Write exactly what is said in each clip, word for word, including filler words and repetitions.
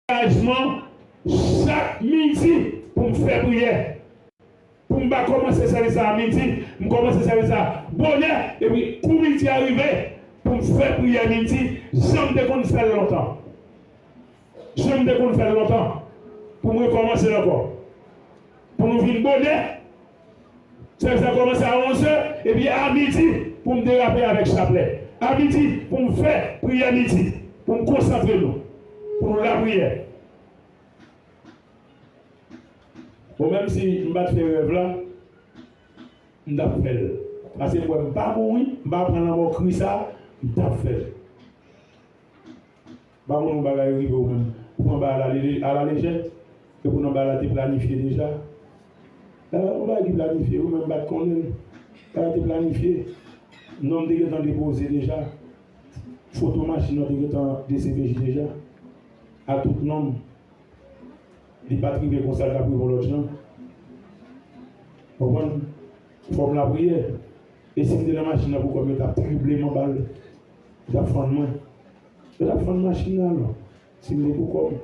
angajman chak midi pou m fè priyè. Pou m pa kòmanse sèvis la a midi, m kòmanse sèvis la bonè, epi kou midi a rive, pou m fè priyè midi, jan m te konn fè l lontan. Jan m te konn fè l lontan. Pou m rekòmanse l ankò. Pou nou vin bonè, sèvis la kòmanse a onzè, epi a midi, pou m derape avèk chaplè. A midi, pou m fè priyè midi, pou m konsantre nou, pou nou lapriyè. Bon, menm si m pa t fè rèv la, m t ap fè l. Paske m wè m pa mouri, m pa pran lanmò kri sa, m t ap fè l. M pa konn yon bagay rive w menm, ou pran bagay la ale, alalejè, epi w nan bagay la te planifye deja. Bagay la yon bagay ki planifye, ou menm m pa t konnen l. Bagay la te planifye. Non m te gentan depoze deja. Foto machin nan te gentan D C P J deja. A tout non m. Li pa t rive konsa, l t ap rive yon lòt jan. Konprann? Fò m lapriyè. E si m te nan machin nan pou kò m, yo t ap trible m anba l. Yo t ap fann mwen. Yo t ap fann machin nan alò. Si m te pou kò m.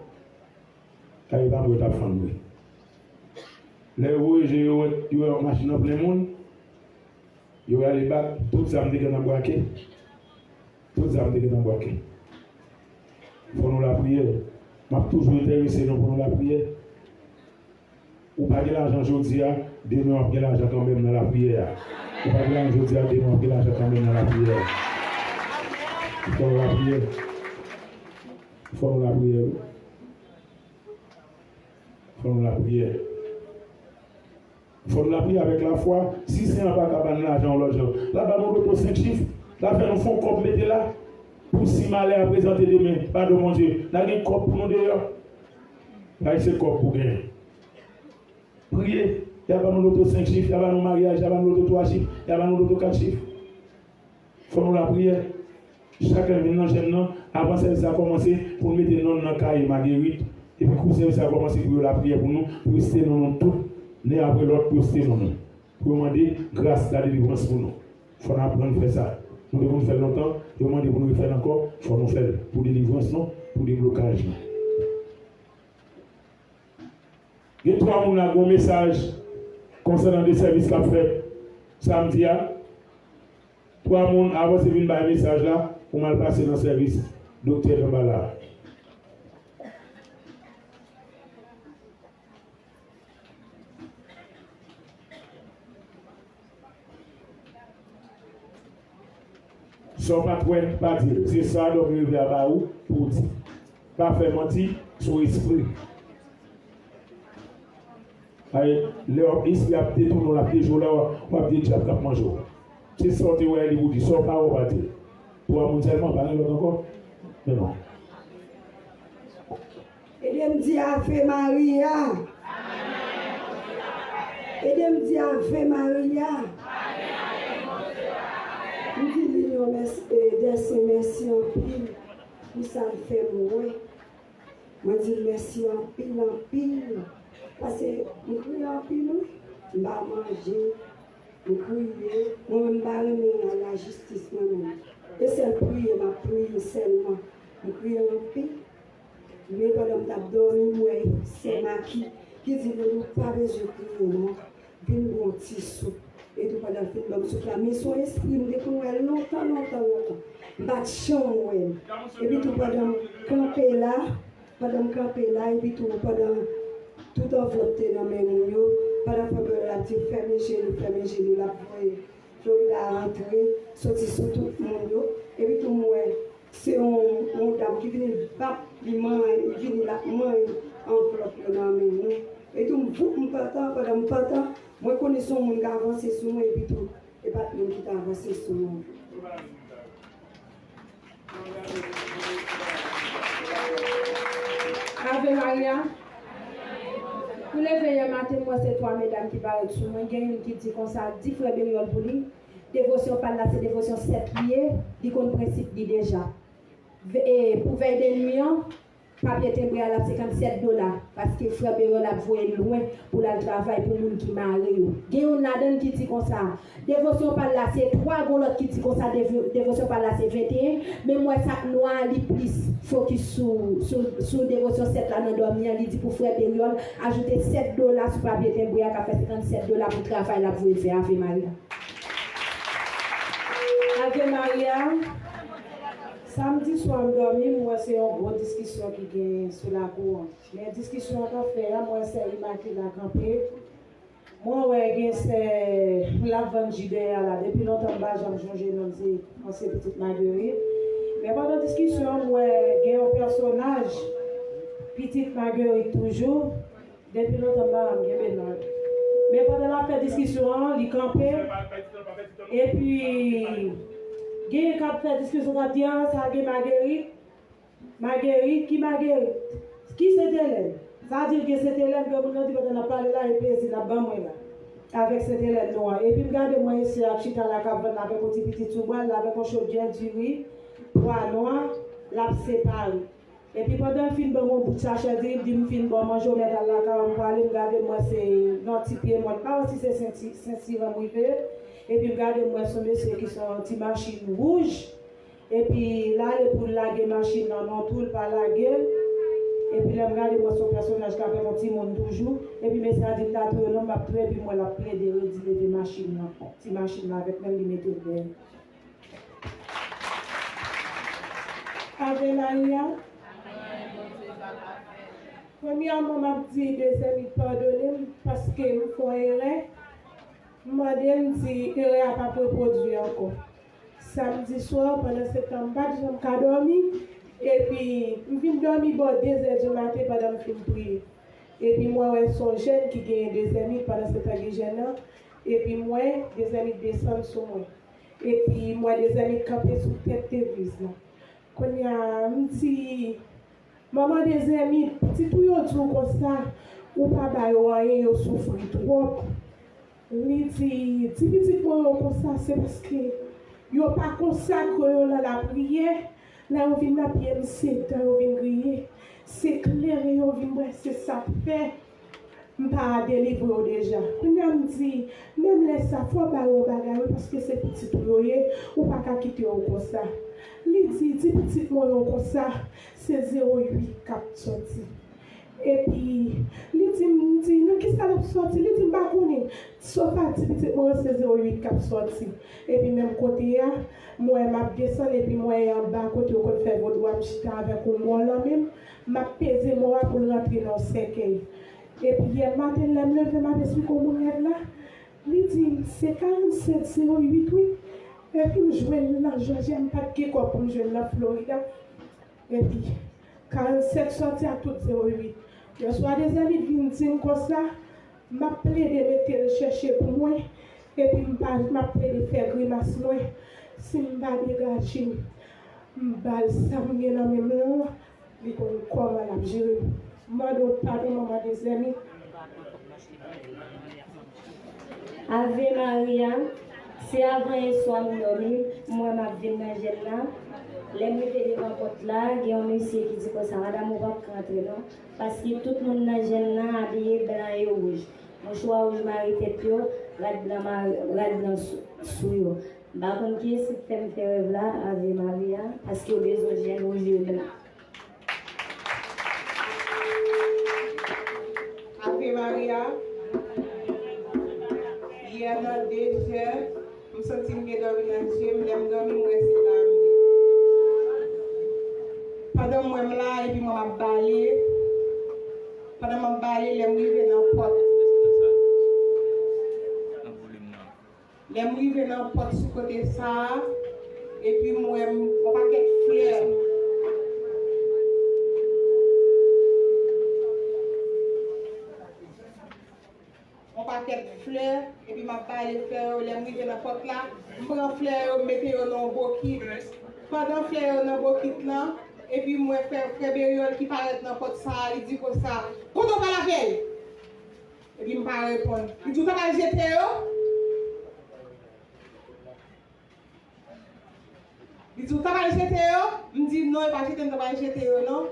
Kay pa mwen, yo t ap fann mwen. Lè yo voye je, yo wè, yo wè machin nan plen moun. Yo rale bak, tout zam te gentan brake. Tout zam te gentan brake. Fò nou lapriyè. M ap toujou enterese nou pou nou lapriyè. Ou pa gen lajan jodi a, demen w ap gen lajan kanmenm nan lapriyè a. Ou pa gen lajan jodi a, demen w ap gen lajan kanmenm nan lapriyè a. Fò nou lapriyè. Fò nou lapriyè, wi. Fò nou lapriyè. Fò nou lapriyè avèk lafwa. Si Senyè a pa ka ba n lajan yon lòt jan, l a ba nou loto senk chif, l a fè nou fè yon kòb mete la. Pou si malè a prezante demen, padon Bondye, n a gen kòb pou nou deyò. Bay se kòb pou genyen. Priye. Y a ba nou loto senk chif, y a ba nou maryaj, y a ba nou loto twa chif, y a ba nou loto kat chif. Fò nou lapriyè. Chak lè n vin nan jèn nan, avan sèvis la kòmanse, pou n mete non n nan kaye Magerit. Epi kou sèvis la kòmanse, pou yo lapriyè pou nou, pou yo site non nou tout, nen apre lòt, pou yo site non nou. Pou yo mande gras, ladelivrans pou nou. Fò n aprann fè sa. Nou te konn fè l lontan, yo mande pou nou refè l ankò, fò nou fè l. Pou delivrans nou, pou deblokaj nou. Gen twa moun la gen yon mesaj konsènan de sèvis k ap fèt samdi a. Twa moun avanse vin bay mesaj la pou m al pase nan sèvis doktè Janbala. Sa w pa t wè, pa di l. Se sa dòmi reve a ba ou pou w di. Pa fè manti sou espri. Ay, lè w ap espri ap detounen w, l ap deje w la, w ap di dyab k ap manje w. Se sa w te wè li pou di, sa w pa wè w pa di l. Twa moun sèlman, pa gen lòt ankò? Men non. Ede m di Ave Maria. Ede m di Ave Maria. M di Linyon mèsi, e, Dèsen mèsi anpil pou sa l fè m wè. Mwen di l mèsi anpil, anpil. Paske m kriye anpil, wi. M pa manje, m kriye. Mwen menm, m pa renmen lajistis, mwen menm. E sèl priye m ap priye sèlman. M kriye anpil. Men pandan m t ap dòmi, m wè sè Maki ki di, "Loulou, pa bezwen kriye non. Vin bwè yon ti soup." Epi tou pandan l fin ban m soup la, men se yon espri m te konn wè l lontan, lontan, lontan. M pa t janm wè l. Epi tou pandan m kanpe la, pandan m kanpe la, epi tou pandan tout anvlòp te nan men moun yo, pandan Fabiola ap di, "Fèmen je nou, fèmen je nou," l ap voye Florida rantre, soti sou tout moun yo. Epi tou m wè se yon, yon dam ki vini, l bap, li manyen, li vini, l ap manyen anvlòp yo nan men nou. Epi tou m voup, m pantan, pandan m pantan, mwen konnen se yon moun k avanse sou mwen, epi tou e pa t moun ki t avanse sou mwen. Ave Maria. Pou leve yè maten, m wè se twa medam ki parèt sou mwen. Gen youn ki di konsa, di frè Benyòl pou li. Devosyon pa l la, se devosyon sèt li ye, li konn prensip li deja. Ve-, e, pou vèy de nwi an, papye tenbre a l ap senkannsèt dola, paske frè Beryòl ap voye l lwen pou l al travay pou moun ki mare yo. Gen youn ladan l ki di konsa, devosyon pa l la se twa, gon lòt ki di konsa devo- devosyon pa l la se venteyen, men m wè sa k nwa a li plis fokis sou, sou, sou devosyon sèt la nan dòmi an, li di pou frè Beryòl ajoute sèt dola sou papye tenbre a k ap fè senkannsèt dola pou travay l ap voye l fè Ave Maria. Ave Maria. Samdi swa m dòmi, m wè se yon gwo diskisyon ki gen sou lakou an. Men diskisyon an t ap fè a, m wè sè Imakila kanpe. Mwen wè gen sè l ap vann ji dèyè a la. Depi lontan m pa janm chonje non l, se ansyen pitit Magerit. Men pandan diskisyon an, m wè gen yon pèsonaj, pitit Magerit toujou. Depi lontan m pa janm kenbe non l. Men pandan l ap fè diskisyon an, li kanpe. Epi, genyen k ap fè diskisyon, k ap di, "Ah, sa gen Magerit." Magerit, ki Magerit? Ki Sentelèn? Sa di l gen Sentelèn, ke moun nan di pandan n ap pale la, e pezi l ap ban mwen la. Avèk Sentelèn nou an. Epi m gade mwen e sè a k chita la k ap vann avèk yon ti pitit sou bra l, avèk yon chodyè diri, pwa nwa, l ap separe. Epi pandan l fin ban mwen yon bout sachè diri, l di m fin bon, manje w mèt al lakay ou, m prale, m gade mwen se nan ti pye mwen, m pa wè si se senti, sentiran m rive, epi m gade mwen se yon mesye ki se yon ti machin wouj, epi l ale pou l lage machin nan, nan twou l pa lage l, epi lè m gade mwen se yon pèsonaj k ap yon timoun toujou, epi mesye a di m ta touye l non, m p ap touye, epi m wè l ap plede redi leve machin nan, ti machin nan avèk men l li mete l dèyè. Ave Maria. Premyèman, m ap di Dezèmit padone m paske m fè yon erè. M mande l, m di erè a p ap repwodui ankò. Samdi swa, pandan se tan m pa t janm ka dòmi, epi m vin dòmi bò de zè di maten pandan m fin priye. Epi m wè, wè se yon jèn ki genyen Dezèmit, pandan se tan gen jèn nan, epi m wè Dezèmit desann sou mwen. Epi m wè Dezèmit kanpe sou tèt legliz la. Kounye a, m di, "Manman Dezèmit, pitit ou yo di w konsa, ou pa ba yo anyen, yo soufri twòp." Li di, "Di pitit mwen yo konsa, se paske yo pa konsakre yo nan lapriyè. Lè yo vin nan pye m, se dan yo vin griye, se kleren yo vin bwè, se sa k fè m pa delivre yo deja." Kounye a m di, "Menm lè sa, fò w ba yo yon bagay, wi, paske se pitit ou yo ye, ou pa ka kite yo konsa." Li di, "Di pitit mwen yo konsa, se zewo uit k ap sòti." Epi, li di m, m di, "Nan kisa l ap sòti?" Li di m, "M pa konnen. Sofa di pitit mwen yo se zewo uit k ap sòti." Epi, menm kote a, m wè m ap desann, epi m wè anba kote yo konn fè vodou a, m chita avèk yon mò nan men m, m ap peze mò a pou l rantre nan yon sèkèy. Epi, yè maten, lè m leve, m ap esplike yon moun rèv la, li di m, "Se karannsèt zewo uit, wi." Epi, m jwenn l nan Jòjya, m pa t gen kòb pou m jwenn l nan Florida. Epi, karannsèt sòti ak tout zewo uit. Yèswa, Dezèmit vin di m konsa, m ap plede mete l chèche pou mwen, epi m pa, m ap plede fè grimas mwen. Si m pa degaje m, m ba l sa m gen nan men m lan, li konn kòman l ap jere m. M mande w padon, manman Dezèmit. Ave Maria, se avan yèswa m dòmi, m wè m ap vin nan jèn nan. Lè m rive devan pòt la, gen yon mesye ki di konsa, "Madanm, ou p ap ka antre non, paske tout moun nan jèn nan abiye blan e wouj. Mouchwa wouj mare tèt yo, rad blan mare, rad blan sou, sou yo." M pa konn kiyès ki fè m fè rèv la, Ave Maria, paske yo bezwen jèn wouj e blan. Ave Maria. Yè nan de zè, m santi m gen dòmi nan zye m. Lè m dòmi, m wè se la m ye. Pandan m wè m la, epi mwen m ap bale. Pandan m ap bale, lè m rive nan pòt. Lè m rive nan pòt sou kote sa a, epi m wè m, yon pakèt flè. Yon pakèt flè, epi m ap bale flè yo. Lè m rive nan pòt la, m pran flè yo, m mete yo nan yon bokit. Pandan flè yo nan bokit lan, epi m wè frè, frè Beryòl ki parèt nan pòt sa a, li di konsa, "Kote w pral avè l?" Epi m pa reponn. Li di, "Ou ta pral jete yo?" Li di, "Ou ta pral jete yo?" M di, "Non, e pa jete m ta pral jete yo, non."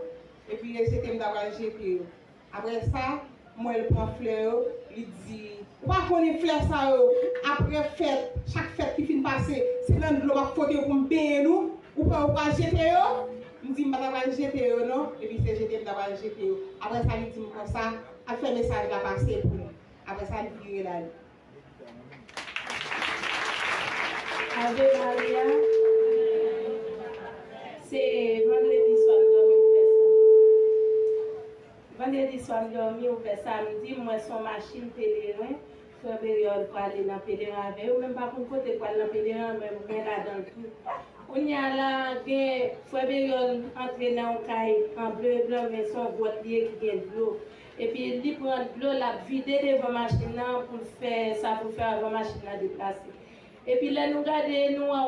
epi rejete m ta pral jete yo. Apre sa, m wè l pran flè yo, li di, ou pa konnen flè sa yo, apre fèt, chak fèt ki fin pase, se nan dlo m ap fwote yo pou m benyen nou, ou pran ou pral jete yo? M di m pa ta pral jete yo non, epi se jete m ta pral jete yo. Apre sa, li di m konsa, al fè mesaj la pase pou nou. Apre sa, li vire l ale. Ave Maria. Se vandredi swa m dòmi, ou fè sa. Vandredi swa m dòmi, ou fè samdi, m wè se yon machin pelerin. Frè Beriol prale nan pelerin avè yo, men m pa konn kote l pral nan pelerin an, men mwen ladan l tou. Kounye a la, gen frè Beriol antre nan yon kay an ble e blan, men se yon gwòt li ye ki gen dlo. Epi li pran dlo, l ap vide devan machin nan pou l fè sa pou l fè avan machin nan deplase. Epi lè nou gade, nou wè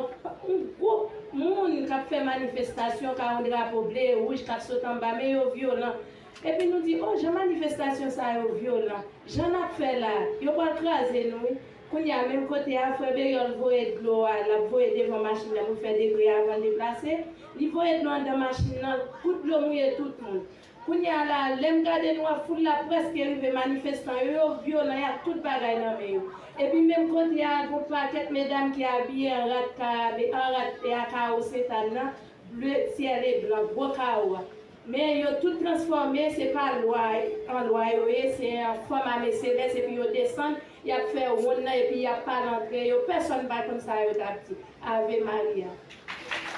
yon gwoup moun k ap fè manifestasyon, k a yon drapo ble e wouj k ap sot anba, men yo vyolan. Epi nou di, o, jan manifestasyon sa yo vyolan, jan n ap fè la, yo pral kraze nou wi. Kounye a, menm kote a, frè Beriol voye dlo a, l ap voye devan machin nan pou fè degre avan l deplase. Li voye dlo anndan machin nan, kout dlo mouye tout moun. Kounye a la, lè m gade nou wè foul la prèske rive, manifestan yo, yo vyolan, y ap tout bagay nan men yo. Epi menm kote a, gon pakèt medam ki abiye an rad karabe, an rad e a kawo Sentàn nan, ble syèl e blan, gwo kawo a. Men yo tout transfòme, se pa lwa, an lwa yo ye, se an fòm ame selès, epi yo desann, y ap fè wonn nan, epi y ap pale antre yo, pèsonn pa konn sa yo t ap di. Ave Maria.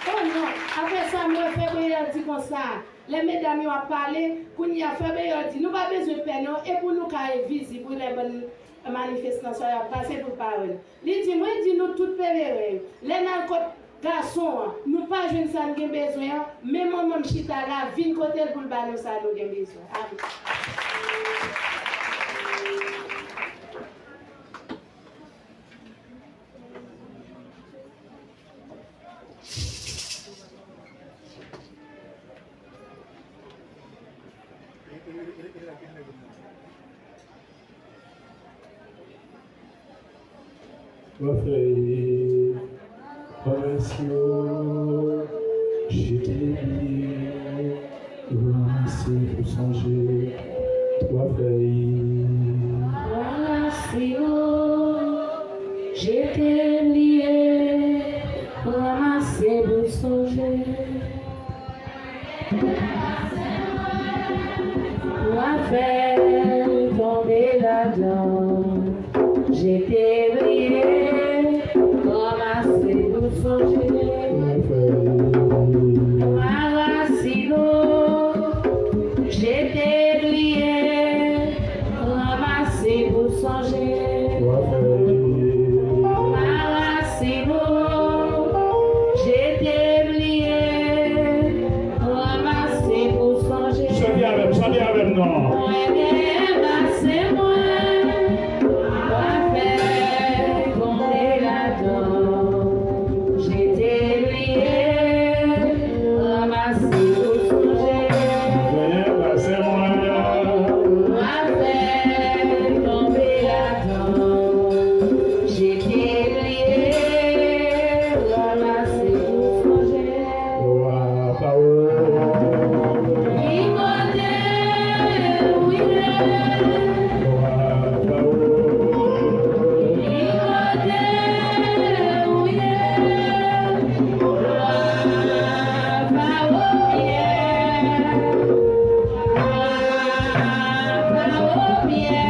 O non, apre sa, m wè frè Beriol di konsa, lè medam yo ap pale, kounye a, frè Beriol di, nou pa bezwen pè non, e pou nou ka envizib wi lè bann manifestan sa yo ap pase pou l pa wè nou. Li di, mwen di nou tout pelerin yo, lè n al kot gason an, nou pa jwenn sa n gen bezwen an, men manman m chita la, vin kote l pou l ba nou sa nou gen bezwen. Amen. Mwen fè pwomès yo, jete bliye, ranmase pou sonje. Twa fèy. Ranmase yo, jete bliye, ranmase pou sonje. Twa fèy tonbe ladan. Jete bliye, ranmase pou sonje. Twa rasino, jete bliye, ranmase pou sonje. Twa rasino, jete bliye, ranmase pou sonje. Chante avè m, chante avè m non. Mwen gen pase mwen, mwen fè tonbe ladan. Jete bliye, ranmase pou sonje. Mwen gen pase mwen, mwen fè tonbe ladan. Jete bliye, ranmase pou sonje. Wa pa ou. Ki kote ou ye? Wa pa ou. Ki kote ou ye? Wa pa ou ye. Wa pa ou ye.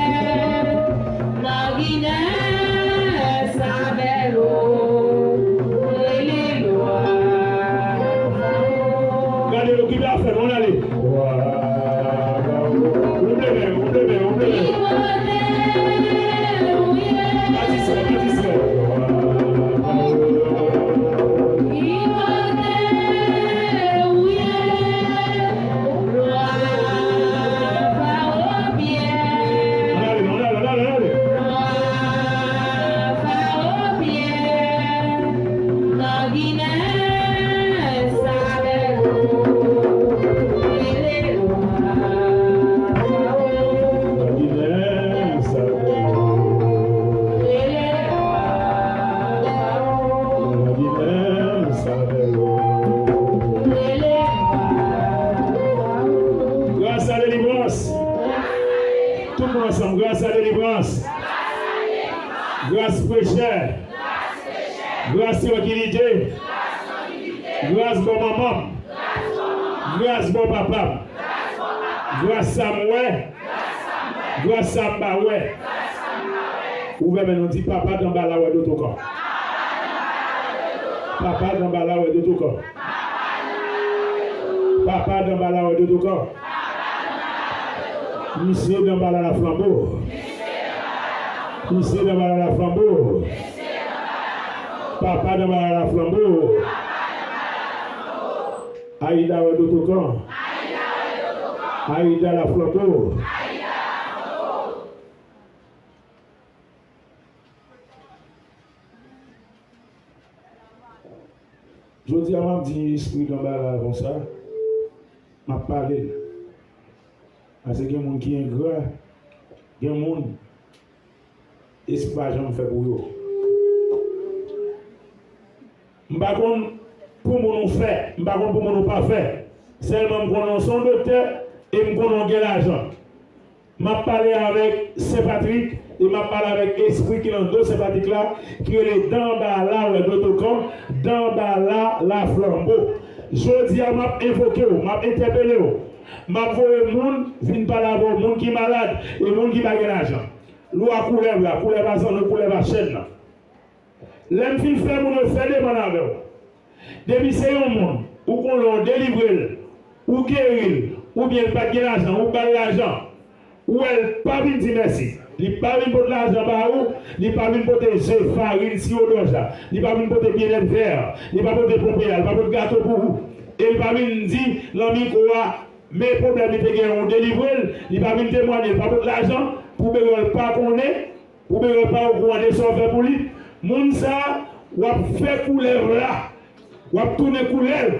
Nan Ginès avè l ou rele lwa. Gade yo ki ta fè, nou ale. Ou leve, ou leve, ou leve. Pa distrè, pa distrè. Tout moun ansanm, gras a delivrans. Gras frechè. Gras trankilite. Gras bò manman m. Gras bò papa m. Gras sa m wè. Gras sa m pa wè. Ouvè men nou, di, Papa Danbala wè Dotokan. Papa Danbala wè Dotokan. Papa Danbala wè Dotokan. Misye Danbala Laflanbo. Misye Danbala Laflanbo. Papa Danbala Laflanbo. Ayida wè Dotokan. Ayida Laflanbo. Jodi a, m ap di espri Danbala konsa, m ap pale l. Paske gen moun ki engra, gen moun, espri pa janm fè pou yo. M pa konn pou moun ou fè, m pa konn pou moun ou pa fè. Sèlman m konnen w se yon doktè e m konnen w gen lajan. M ap pale avèk Sen Patrik e m ap pale avèk espri ki nan do Sen Patrik la, ki rele Danbala wè Dotokan, Danbala Laflanbo. Jodi a, m ap envoke w, m ap entèpele w. M ap voye moun vin pale avè w, moun ki malad e moun ki pa gen lajan. Lwa koulèv la, koulèv a zanno, koulèv a chèn nan. Lè m fin fè moun yo fè demann avè w, depi se yon moun ou konnen w delivre l, ou geri l, oubyen l pa t gen lajan, ou ba l lajan, ou wè l pa vin di mèsi, li pa vin pot lajan ba ou, li pa vin pote ze, farin, siwo dòja, li pa vin pote byennèt vè, li pa pote ponpe a, li pa pote gato pou ou, e li pa vin di nan mikwo a, men pwoblèm li te gen, ou delivre l, li pa vin temwanye, li pa pot lajan, pou Berol pa konnen, ou bezwen pa okouran de sa w fè pou li. Moun sa a, w ap fè koulèv la. W ap tounen koulèv.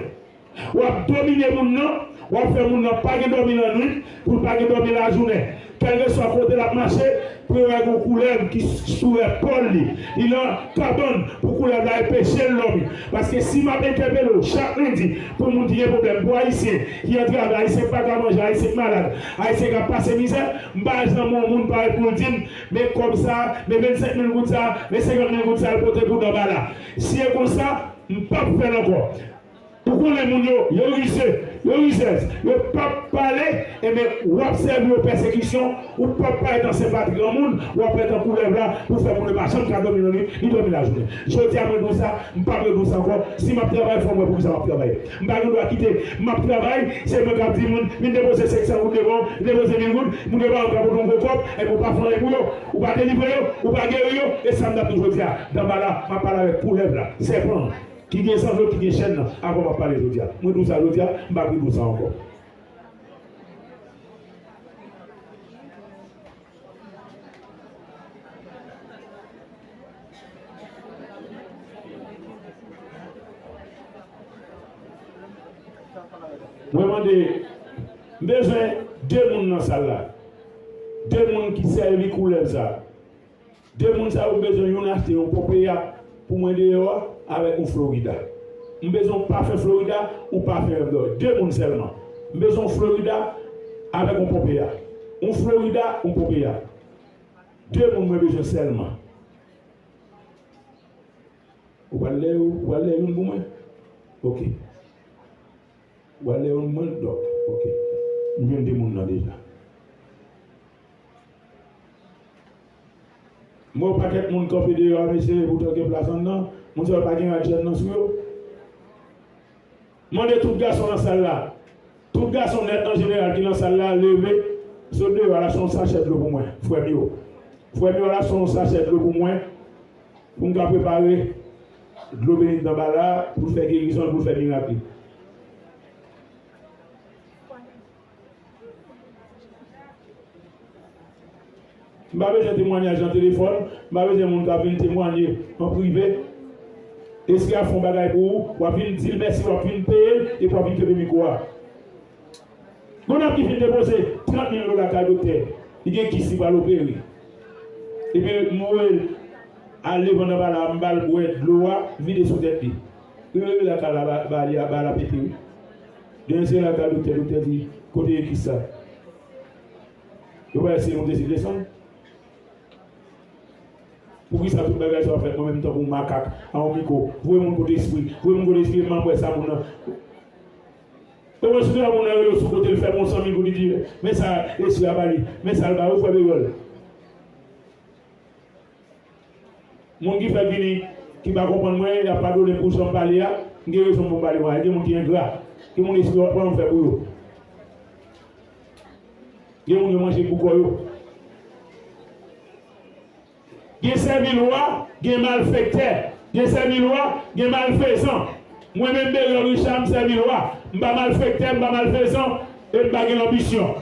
W ap domine moun nan. W ap fè moun nan pa gen dòmi lannwit, pou l pa gen dòmi lajounen. Kèlkeswa kote l ap mache, pou yo wè gon koulèv ki sou èpòl li. Li nan kabann pou koulèv la anpeche l dòmi. Paske si m ap entèpele w chak lendi pou moun ki gen pwoblèm, pou Ayisyen ki antrave, Ayisyen ki pa ka manje, Ayisyen ki malad, Ayisyen k ap pase mizè, m pa janm wè yon moun parèt pou l di m, men kòb sa, men vennsenk mil goud sa, men senkant mil goud sa, l pote pou Danbala. Si e konsa, m p ap fè l ankò. Ou konnen moun yo, yo rizye, yo rizèz, yo p ap pale, enben, w ap sèvi yo pèsekisyon, ou p ap parèt an senpati granmoun, w ap parèt an koulèv la, pou fè moun yo pa janm ka dòmi lannwit, ni dòmi lajounen. Jodi a, mwen di w sa, m p ap redi w sa ankò. Si m ap travay, fò m wè poukisa m ap travay. M pa gen dwa kite, m ap travay, se mwen k ap di moun, vin depoze senk san goud devan w, vin depoze mil goud, moun yo pa wè w ka pote yon gwo kòb, enben ou pa fè anyen pou yo, ou pa delivre yo, ou pa geri yo, e sa m t ap di w jodi a. Danbala, m ap pale avèk koulèv la, sèpan an, ki gen zanno, ki gen chèn nan, avan m ap pale jodi a. Mwen di w sa jodi a, m p ap redi w sa ankò. Mwen mande, m bezwen de moun nan sal la. De moun ki sèvi koulèv sa. De moun sa yo, m bezwen youn achte yon Pompeya pou mwen deyò a avèk yon Florida. M bezwen yon pafen Florida, yon pafen Rèv Dòre. De moun sèlman. M bezwen yon Florida avèk yon Pompeya. Yon Florida, yon Pompeya. De moun mwen bezwen sèlman. Ou pral lè, ou pral lè youn pou mwen? Ok. Ou pral lè youn pou mwen? Dòk. Ok. M jwenn de moun nan deja. M wè yon pakèt moun kanpe deyò a, mesye, poutan gen plas anndan. Moun sa yo pa gen rad jèn nan sou yo. Mande tout gason nan sal la. Tout gason nèt an jeneral ki nan sal la, leve, sot deyò, al achte yon sachè dlo pou mwen, frè m yo. Frè m yo, al achte yon sachè dlo pou mwen, pou m ka prepare dlo beni Danbala, pou l fè gerizon, pou l fè mirak li. M pa bezwen temwanyaj nan telefòn, m pa bezwen moun k ap vin temwanye an prive. Espri a fè yon bagay pou ou, w ap vin di l mèsi, w ap vin peye l, epi w ap vin kenbe mikwo a. Gon nonm ki fin depoze trant mil dola kay doktè, li gen kis, li pral opere. Epi m voye l al devan nan ba la, m ba l bwè dlo a, vide sou tèt li. Wi, wi, wi, lakay la, ba, ba li a, ba la pete, wi. Demen se lakay doktè, doktè di, kote gen kis sa? Yo pa eseye monte sou desann. Poukisa tout bagay sa w ap fè mwen menm tankou yon makak, a yon mikwo, voye moun kote espri, voye moun kote espri, m ap wè sa moun nan. Ou wè sou moun nan rele w sou kote l fè bon san mil goud, li di, men sa espri a ba li, men sa l ba ou, frè Beyòl. Moun ki fèk vini, ki pa konprann mwen, y ap padone m pou jan m pale a, m gen rezon pou m pale konsa. Gen moun ki engra, gen moun espri pa janm fè pou yo. Gen moun yo manje pou kò yo. Gen sèvi lwa, gen malfektè. Gen sèvi lwa, gen malfezan. Mwen menm Beyòl Richard, m sèvi lwa. M pa malfektè, m pa malfezan, e m pa gen lanbisyon.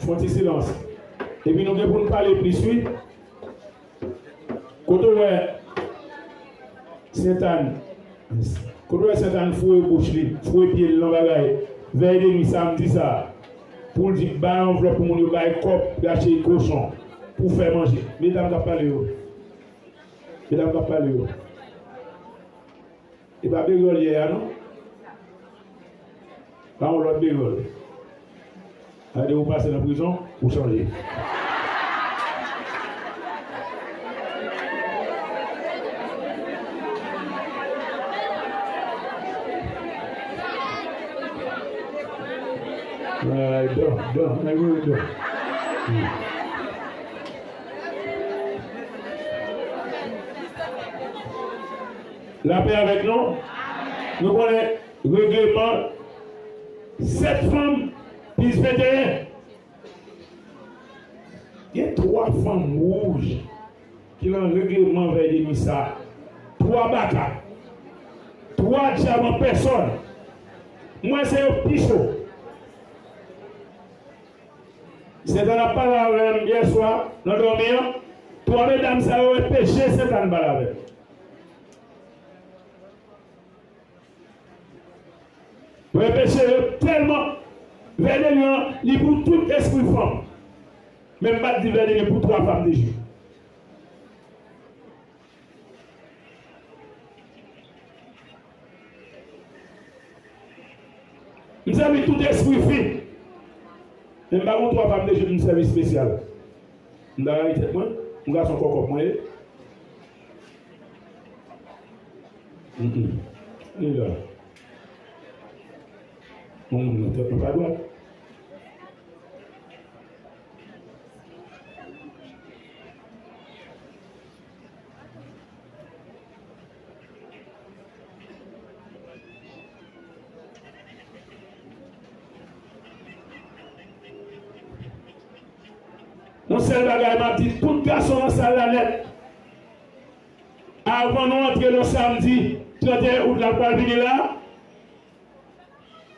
Fon ti silans. Epi nou gen pou n pale plis, wi. Kote w wè Sentàn, kote w wè Sentàn foure bouch li, foure pye l nan bagay, vèy de nwi samdi sa, pou l di bay anvlòp pou moun yo bay kòb pou achte kochon, pou fè manje. Medam k ap pale yo. Medam k ap pale yo. E pa Beyòl yè a non. Pa yon lòt Beyòl. Gade ou pase nan prizon, ou chanje. Ay, dan, dan, ay, wi, dan. Lapè avèk nou. Nou konnen regleman sèt fanm plis venteyen. Gen twa fanm wouj ki nan regleman vèy de nwi sa. Twa baka. Twa dyab an pèsòn. Mwen se yo pi cho. Sentàn ap pale avè m yè swa nan dòmi an. Twa medam sa yo enpeche Sentàn pale avè m. Yo enpeche yo tèlman. Vèy de nwi an, li pou tout espri fanm. Men m pa t di vèy de nwi pou twa fanm deja. M sèvi tout espri fi. Men m pa gon twa fanm deja pou m sèvi espesyal. M ta rayi tèt mwen, m gason kòkòp mwen ye. Mm, mm. Li la. Yon moun nan tèt mwen pa dwat. Yon sèl bagay m ap di tout gason nan sal la, Avan nou antre nan samdi trannteyen out la k pral vini la,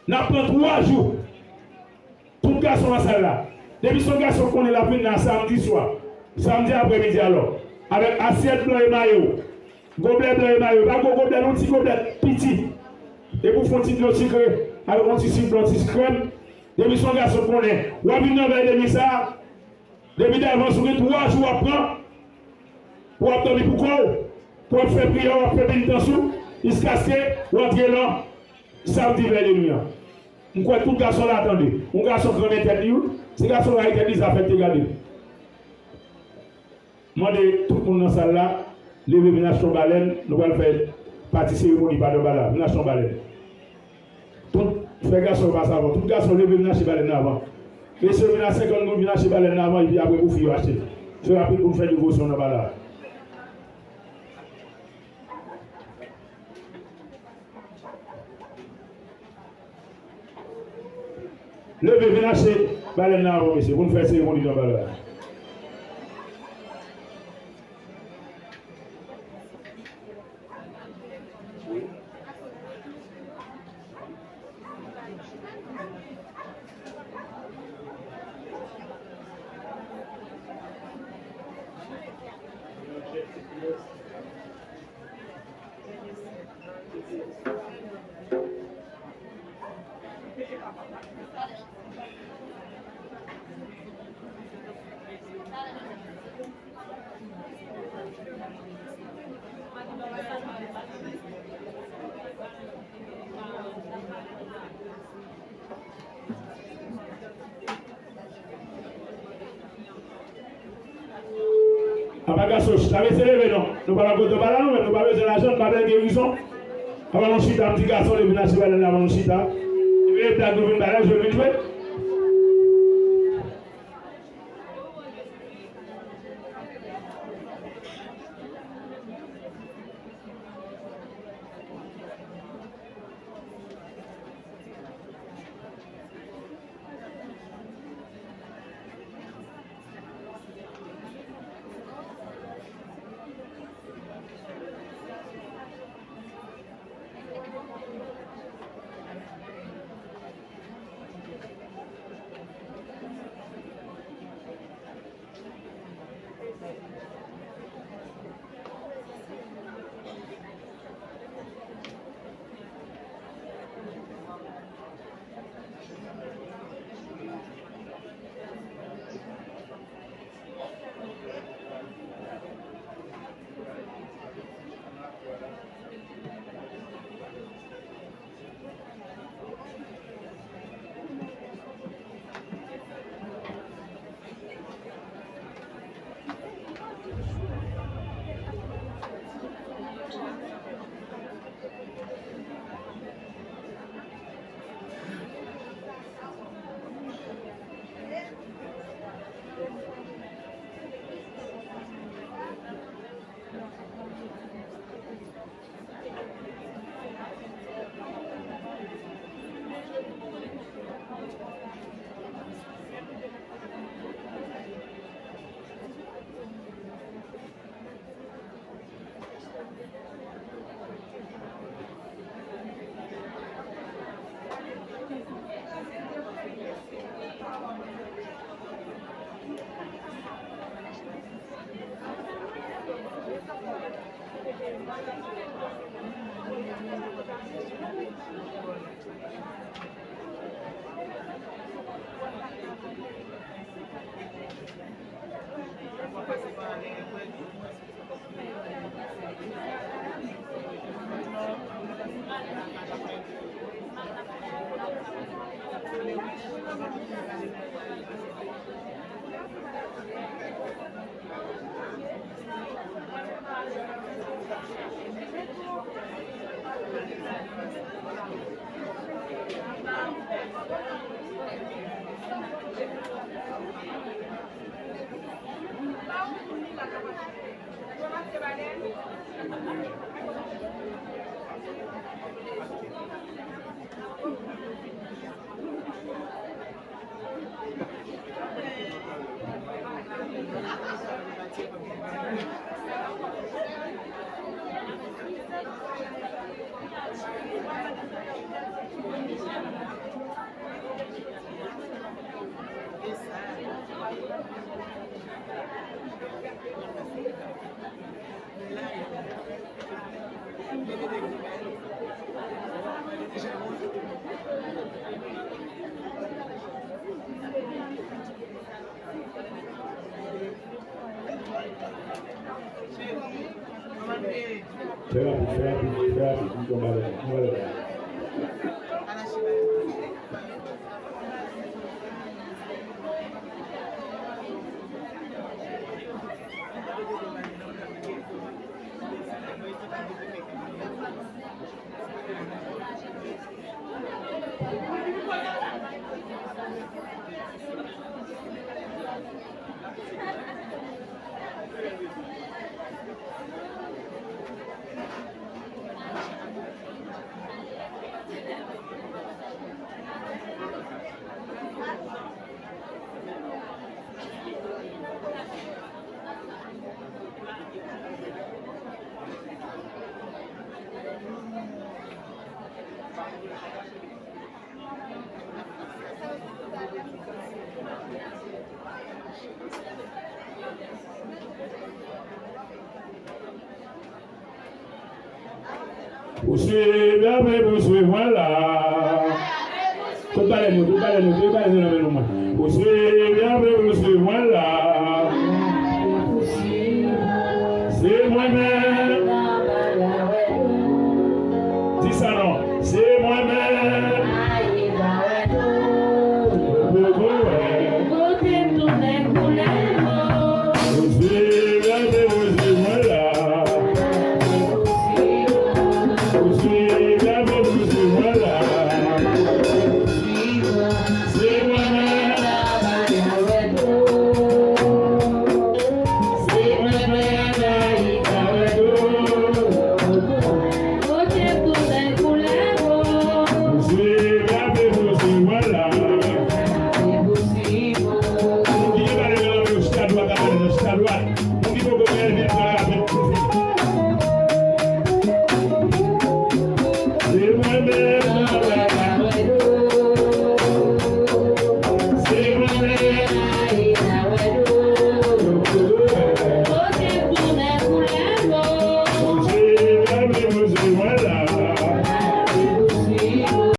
n ap pran twa jou. Tout gason nan sal la. Depi se yon gason k konnen l ap vin la samdi swa, samdi aprèmidi alò, avèk asyèt blan e mayo, goblè blan e mayo, pa gwo goblè non, ti goblè piti. Epi w fè yon ti dlo sikre avèk yon ti sik blan, ti krèm. Depi se yon gason k konnen w ap vin nan vèy de nwi sa, depi davans ou gen twa jou w ap pran pou w ap dòmi pou kò w, pou w ap fè priyè, w ap fè penitans ou, jiskaske w antre nan samdi vèy de nwi an. M kwè tout gason la tande. Yon gason k renmen tèt li, wi. Si gason rayi tèt li, zafè l te gade. Mande tout moun nan sal la, leve vin achte yon balèn, nou pral fè pati seremoni pa nan bal la. Vin achte yon balèn. Tout, fè gason yo pase avan. Tout gason leve vin achte balèn nan avan. Mesye vin a senkant goud, vin achte balèn nan avan, epi apre pou fi yo achte. Fè rapid pou n fè devosyon nan bal la. Leve, vin achte balèn nan avan, mesye, pou n fè seremoni nan bal la. Apa gason, chita, mesye leve non. Nou pa nan kote pa la nou menm, nou pa bezwen lajan, nou pa bezwen gerizon. Apa nou chita, m di gason leve nan cheval la, apa nou chita. Leve, plak nou vin balè, jwe vin jwe. Fè rapid, fè rapid, fè rapid. Yon bagay, yon bagay. Pouswiv, Bondye pouswiv mwen la. Tout balèn yo, tout balèn yo, tout balèn yo nan men nou mwen. Pouswiv, Bondye pouswiv mwen la. Se mwen menm. Di sa non.